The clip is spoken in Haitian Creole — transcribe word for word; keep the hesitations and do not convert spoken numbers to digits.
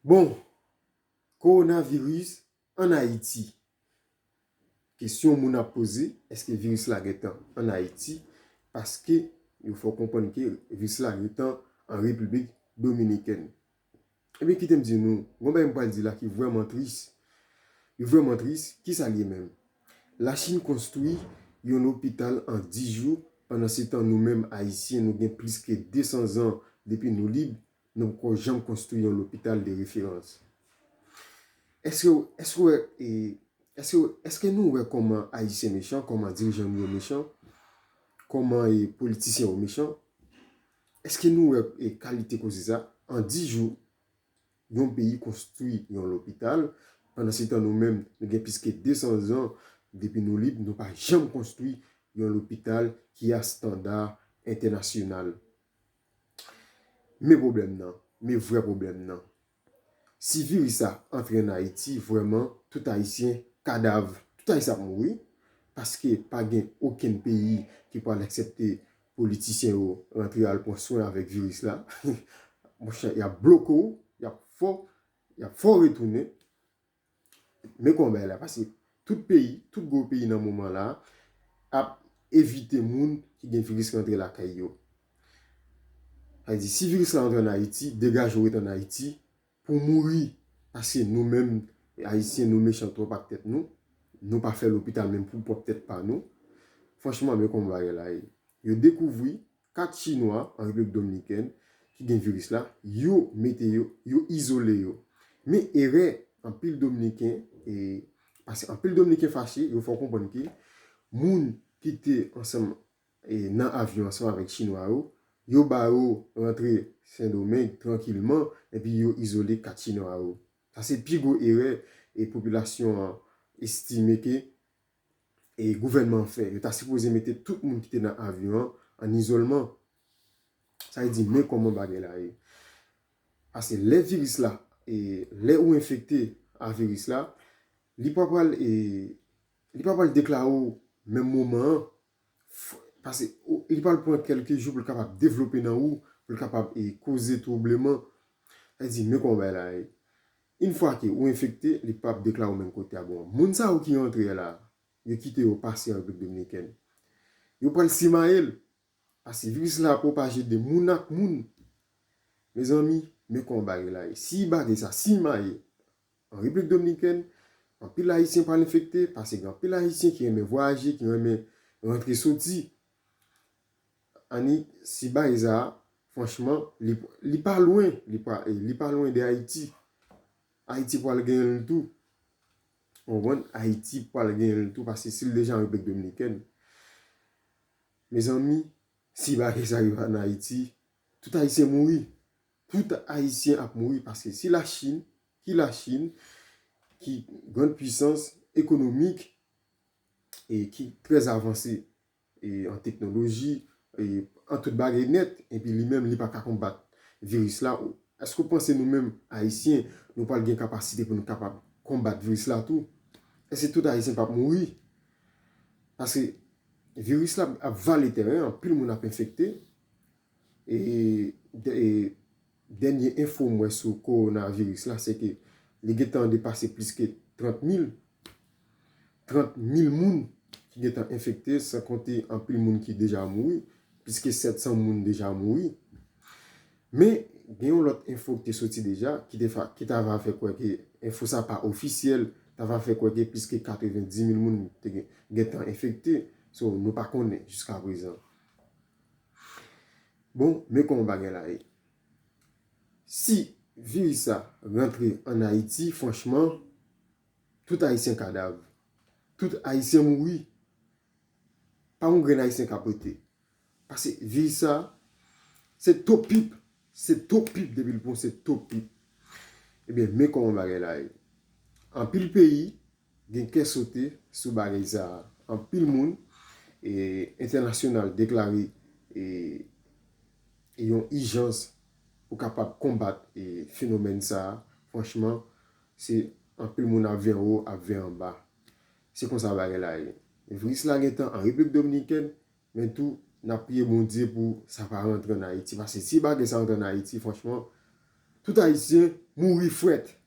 Bon, kowonaviris ann Ayiti. Kesyon moun ap poze, èske viris la gentan ann Ayiti? Paske yo fè w konprann ke viris la gentan an Repiblik Dominikèn. Ebyen, kite m di nou, gon bagay m pral di la ki vrèman tris. Li vrèman tris, kisa l ye menm? Lachin konstwi yon lopital an dis jou, pandan se tan nou menm Ayisyen, nou gen plis ke de san zan depi nou lib, nou poko janm konstwi yon lopital de referans. Èske, èske, e, èske, èske nou wè kòman Ayisyen mechan, kòman dirijan nou yo mechan, kòman e, politisyen yo mechan? Èske nou wè e, kalite koze sa? An dis jou, yon peyi konstwi yon lopital, pandan se tan nou menm, nou gen plis ke de san zan depi nou lib, nou pa janm konstwi yon lopital ki a estanda entènasyonal. Men pwoblèm nan, men vrè pwoblèm nan. Si viris sa antre ann Ayiti, vrèman, tout Ayisyen kadav, tout Ayisyen ap mouri, paske pa gen okenn peyi ki pral aksepte politisyen yo rantre al pran swen avèk viris la. Monchè, y ap bloke w, y ap fè w, y ap fè w retounen. Men kòman bagay la, paske tout peyi, tout gwo peyi nan moman la, ap evite moun ki gen viris rantre lakay yo. Sa vle di, si viris la antre ann Ayiti, degaje w ret ann Ayiti pou w mouri. Paske nou menm, Ayisyen, nou mechan twòp ak tèt nou. Nou pa fè lopital menm pou pwòp tèt pa nou. Franchman, men kòman bagay la ye. Yo dekouvri kat Chinwa an Repiblik Dominikèn ki gen viris la, yo mete yo, yo izole yo. Men erè anpil Dominiken, e, paske anpil Dominiken fache, yo fè w konprann ke moun ki te ansanm, e, nan avyon ansanm avèk Chinwa yo, yo ba yo rantre Sendomeng trankilman, epi yo izole kat Chinwa yo. Sa se pi gwo erè e popilasyon an estime ke e gouvènman an fè. Yo ta sipoze mete tout moun ki te nan avyon an an izolman. Sa vle di, men kòman bagay la ye. Paske lè viris la, e lè ou enfekte a viris la, li pa pral, e, li pa pral deklare w menm moman an. F-, paske ou, li pral pran kèlke jou pou l kapab devlope nan ou, pou l kapab, e, koze twobleman. Sa vle di, men kòman bagay la ye. Yon fwa ke ou enfekte, li p ap deklare w menm kote a bon. Moun sa yo ki rantre la, yo kite yo pase an Repiblik Dominikèn. Yo pral simaye l. Paske viris la pwopaje de moun ak moun. Mezanmi, men kòman bagay la ye. Si bagay sa simaye an Repiblik Dominikèn, anpil Ayisyen pral enfekte, paske gen anpil Ayisyen ki renmen vwayaje, ki renmen rantre soti. Annik, si bagay sa, franchman, li, li pa lwen, li pa, li pa lwen de Ayiti. Ayiti pral genyen l tou. Ou konprann? Ayiti pral genyen l tou, paske si l deja an Repiblik Dominikèn. Mezanmi, si bagay sa rive ann Ayiti, tout Ayisyen mouri. Tout Ayisyen ap mouri, paske si Lachin, ki Lachin, ki grann pwisans ekonomik e ki trè avanse e an teknoloji, e an tout bagay nèt, epi li menm, li pa ka konbat viris la. Èske w panse nou menm, Ayisyen, nou pral gen kapasite pou nou kapab konbat viris la tou? Èske tout Ayisyen p ap mouri? Paske viris la ap vale tèren, anpil moun ap enfekte. E, de- e dènye enfo m wè sou kowonaviris la, se ke li gentan depase plis ke trant mil. Trant mil moun ki gentan enfekte, san konte anpil moun ki deja mouri, plis ke sèt san moun deja mouri. Men, gen yon lòt enfo ki te soti deja, ki te fa- ki ta va fè kwè ke enfo sa pa ofisyèl, ta va fè kwè ke plis ke katrevenndis mil moun te gen- gentan enfekte. So, nou pa konnen jiskaprezan. Bon, men kòman bagay la ye. Si viris sa rantre ann Ayiti, franchman, tout Ayisyen kadav. Tout Ayisyen mouri. Pa yon grenn Ayisyen k ap rete. Paske viris sa, se topip. Se topip depi l bon, se topip. Ebyen, men kòman bagay la ye. Anpil peyi gen kè sote sou bagay sa a. Anpil moun, e, entènasyonal deklare, e, yon ijans pou kapab konbat, e, fenomèn sa a. Franchman, se anpil moun ap vin anwo, ap vin anba. Se konsa bagay la ye. Viris la gentan an Repiblik Dominikèn, men tou, n ap priye Bondye pou sa pa rantre ann Ayiti. Paske si bagay sa rantre ann Ayiti, franchman, tout Ayisyen mouri frèt.